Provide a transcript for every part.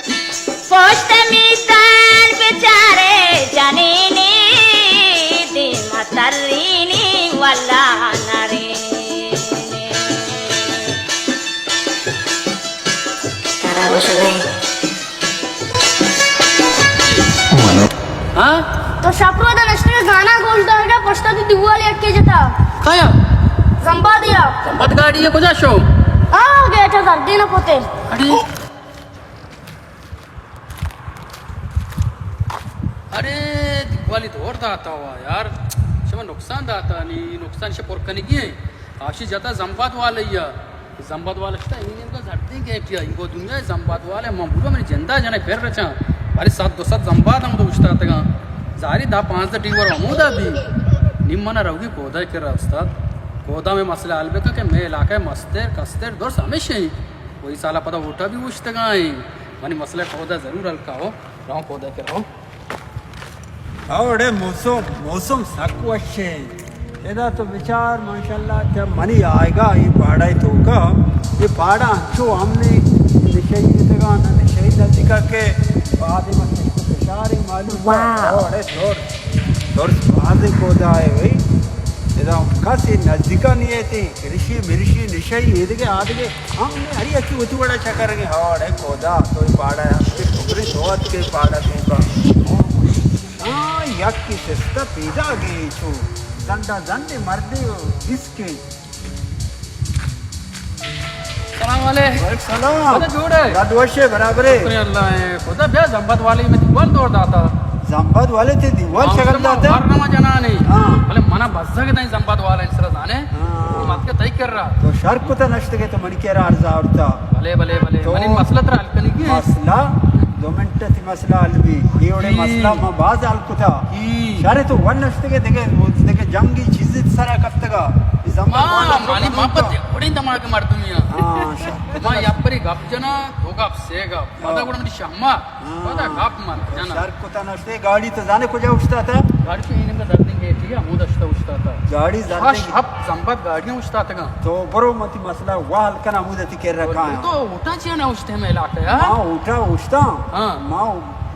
پشت میتان بچارے جنینی، دیم ترینی ولا نرینی۔ ہاں؟ تو شپ رودا نشتگے گانا گوش دارگا، پشتا تو دیوال یکے جتا۔ کیا؟ زمبادیا۔ زمباد گاڑی ہے، کجا شو؟ آ، گیٹا در دینا پوتے۔ اڑے۔ اڑے، دیوالی دور داتا ہوا یار۔ شما نقصان داتا نی، نقصان شے پر کنگی ہے۔ آشی جتا زمباد والے یا۔ زمباد والا شتا، اینی نیمگا زردیں گیٹیا، اینگو دنیا زمباد والے، من بولا منی جندا جنے پر رچاں۔ بارے صد دو صد زمباد ہم تو اشتاتگاں۔ زاری دا پانزدہ ڈیور ہمودا بی۔ نیم منا روگی کودا کرا استاد۔ کودا میں مسئلہ حل بکا کہ میں علاقہ مستر، کستر، درس ہمیشہ ہیں۔ وہی سالا پدا ووٹا بھی وشتگا ہیں۔ منی مسئلہ کودا ضرور حل کا ہو۔ راؤں کودا کرا ہو۔ اوڑے موسم، موسم سک وش ہے۔ ادا تو بچار ماشاءاللہ، تہ منی آئیگا اے پاڑا توکا، اے پاڑا انچو ہم نے نشئی اتگا، نہ نشئی نزدیکا کہ بعد میں کشت و کشار ہی معلوم۔ واہ۔ اوڑے دور، دور بازیں کودا ہے بھائی۔ ادا کسی نزدیکا نہیں ہے تی، رشی مرشی نشئی ایدگے آدگے۔ ہم نے ہری اکی وتی وڑا چکرگے، ہاڑے کودا، تو اے پاڑا ہستے ٹکرے تو اتکے پاڑا توکا۔ ہاں، یکی شستہ پیدا گے چو زنڈا زنڈے مردے و بسکے۔ سلام علیکم۔ وعلیکم سلام۔ خدا جوڑ ہے؟ رد وش ہے، برابر ہے۔ شکر اللہ ہے۔ خدا بیا زمبد والے میں دیوال توڑ داتا۔ زمبد والے تے دیوال ہاں، شکل داتا۔ ہر نما جنانے۔ ہاں۔ بلے منا بزگ دیں زمبد والے سر زانے۔ ہاں۔ مت کے تئی کر رہا۔ تو شر کتا نشتگے تو منی کرا عرض آورتا۔ بلے، بلے، بلے۔ تو منی مسئلہ ترا حل کنگی ہے۔ مسئلہ؟ دو منٹ تی مسئلہ حل بی۔ اے وڑے جی۔ مسئلہ ما باز حل کتا۔ جی۔ شر تو ون نشتگے دگہ، دگہ جنگی چیزی سرا کپتگا۔ اے زمان ہاں، والا مانی محبت بڑی دماغ مردمی ہے۔ ہاں، شر۔ ما یپری گپ جنا، دو گپ، سے گپ۔ پدا گڑا منی شما۔ ہاں۔ پدا گپ من جنا۔ شر کتا نشتے، گاڑی تو زانے کجا اوشتاتا؟ گاڑی تو اینگا زردیں گیٹی ہے، ہمود اشتا اوشتاتا۔ گاڑی زردیں ہش گیٹ۔ ہپ زمبد گاڑیاں اوشتاتگاں۔ تو برو من تی مسئلہ وا حل کنا، ہمود تی کر رکھا ہے۔ تو اوٹا چیا نہ اوشتے ہمیں علاقہ ہے؟ ہاں، اوٹا اوشتا۔ ہاں۔ ما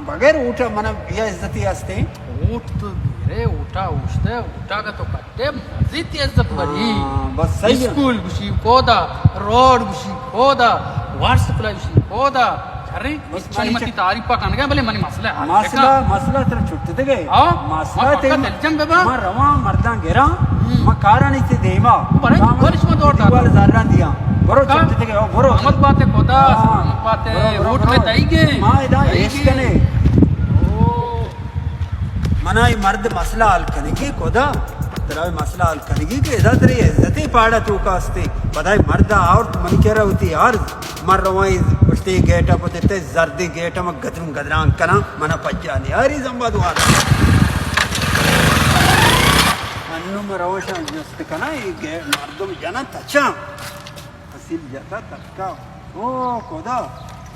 بغیر اوٹا منا بیا عزتی ہستے۔ اوٹ تو گرے، اوٹا اوشتے، اوٹا کا تو کٹ تے مزید تی عزت بری۔ ہاں، بس صحیح ہے۔ اسکول گوشی کودا، روڈ گوشی کودا، واٹر سپلائی گوشی کودا۔ شریں، بس ہچ منی منی متی چ-، تعریف پا کنگا، بلے منی مسئلہ حل مسئلہ، بکن۔ مسئلہ ترا چھٹتگے۔ ہاں، مسئلہ ما تے فقط دلجم ببا۔ ما رواں مرداں گراں، ہم۔ ما کارانی تے دیما۔ تو برے، ما برش ما دور داتا۔ دیوال زراں دیاں۔ برو کا؟ چھٹتگے، او برو۔ سلامت باتے کودا، ہاں۔ سلامت باتے۔ برو، برو، ووٹ برو۔ میں تائی گے۔ ما ادا تائی ایش گے۔ کنے۔ او۔ منا اے مرد مسئلہ حل کنگی، خدا ترا اے مسئلہ حل کنگی کہ ادا ترے عزتی پاڑا توکا استے۔ پدا اے مرد آورت منی کرا وتی عرض، من رواں اے پشتے گیٹا پتے تے زردیں گیٹا من گدروں گدران کناں، منا پجا نیاری زمبد والا۔ انو من رواں شان جست کناں، اے گے-، مردم جناں تچاں۔ اسیل جتا تکا۔ او خدا،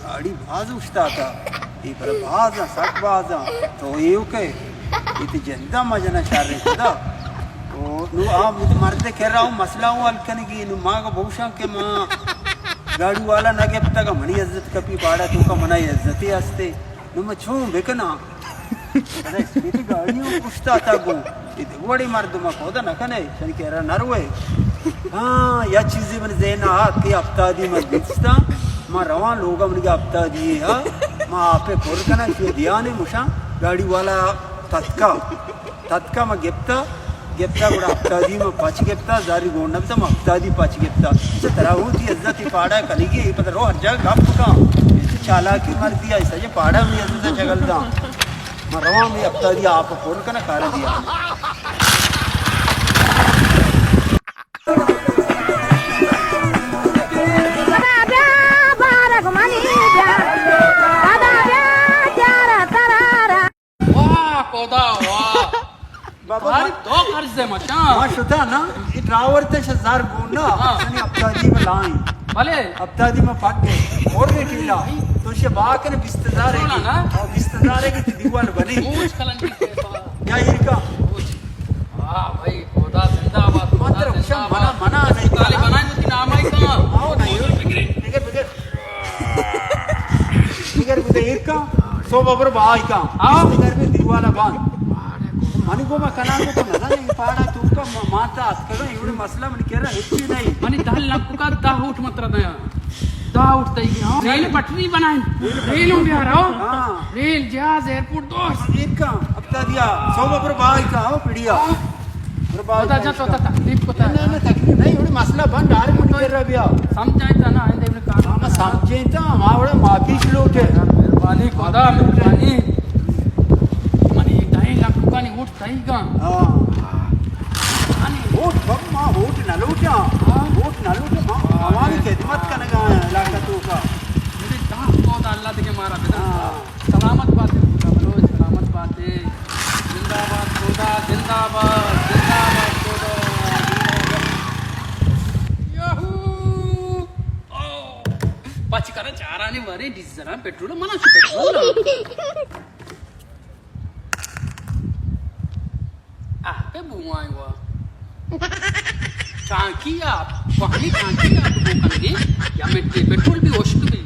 گاڑی باز اوشتاتا۔ اے پر باز آں، سک باز آں۔ تو ایوکے، اے تے جندا مجنا شر خدا۔ او نو آ مت مرد کرا او مسئلہ او حل کنگی، نو ما گو بوشاں کہ ما گاڑی والا نہ گپتگا، منی عزت کپی پاڑا توکا، منا عزتی ہستے۔ نو ما چون بکناں؟ ارے، اسپیڈی گاڑی ہم اوشتاتا گوں۔ اے دگہ وڑی مردم ء کودا نہ کنے، شنی کرا نہ روئے۔ ہاں، یا چیزے من ذہن ء آت کہ ہفتادی من گیتستاں، من رواں لوگ ء من گا ہفتادی ء، ہاں، من آپ ء پر کناں، چو دیانے مشاں، گاڑی والا تتکا، تتکا من گپتا، گپتا گڑا ہفتادی من پچ گپتا، زاری گون نہ بتا، من ہفتادی پچ گپتا۔ چہ ترا ہوں تی عزت پاڑا کنگی، اے پتہ رو ہر جگہ گپ کن، اے چالاکی مردی ء، سجے پاڑا منی عزت ء جگل داں۔ من رواں ہمے ہپتادی آپ ء پر کناں، کار ء دیاں۔ واہ، خدا، واہ۔ بابا، تاری ما، دو قرض ہے مچاں۔ ما شتا نا، اے ڈرائیور تے شہ زار گون نا، ہاں۔ سنی ہپتادی بلائیں۔ بلے۔ ہپتادی ما پک گئے۔ اور کے ٹیلا۔ تو شہ با کنے بیست ہزار ہے سونا کہ؟ نا؟ اور بیست ہزار ہے کہ تی دیوال بنی۔ اوچ کلنجی پیسہ۔ یا ایرکا۔ اوچ۔ واہ بھائی، خدا زندہ باد، خدا مطلب، زندہ منا، باد۔ منا نہیں۔ طالب بنائیں تو تی نام آئی کہاں؟ آؤ نا، یو۔ بگر، بگر۔ بگر، بگر۔ ایر کن، سوب ءَ بر بہا کن۔ ہاں۔ اس گھر میں دیوالا باند۔ منی گوما کناں تو نہ زانے، اے پاڑا تو کا ما-، ماتا اتکگا، ایوڑے مسئلہ منی کرا ہچی نہیں۔ منی دہ لکھ کا دہ ووٹ مترا دیا۔ دہ ووٹ تئی گیا۔ ریل پٹری بنائیں۔ ریلوں بیارو۔ ہاں۔ ریل جہاز ایئرپورٹ دوست۔ ایر کن، اب تا دیا، سوب ءَ بر بہا کن، ہو پڑیا۔ ہاں۔ برباد خدا جان، تو تا تکلیف کو تا۔ نہ، نہ، تکلیف نہیں، وڑے مسئلہ بند، ڈائریکٹ منی گھر بیا۔ سمجھائیں تا نا، آئندہ ابن کار۔ ہاں، ما سمجھیں تا، ما وڑے معافی لوٹے۔ مہربانی خدا، مہربانی۔ منی ڈھائی لاکھ روپے نی ووٹ تئی گا۔ ہاں۔ منی ووٹ بم، ما ووٹ نہ لوٹا۔ ہاں۔ ووٹ نہ لوٹا، ما عوامی خدمت کنگا علاقہ تو کا۔ میرے داں تو دا اللہ دے کے مارا بدا۔ ہاں۔ سلامت باتے، بلوچ سلامت باتے۔ زندہ باد سودا، زندہ باد، زندہ باد سودا، زندہ باد۔ یاہو! او! پچ کرا چارانی مارے ڈیزل پٹرول، منا چی پٹرول؟ آ، پہ بوائیں وا۔ ٹانکی آپ، پانی ٹانکی آپ بو کنگے، یا مٹی پٹرول بھی ہوشک بھی۔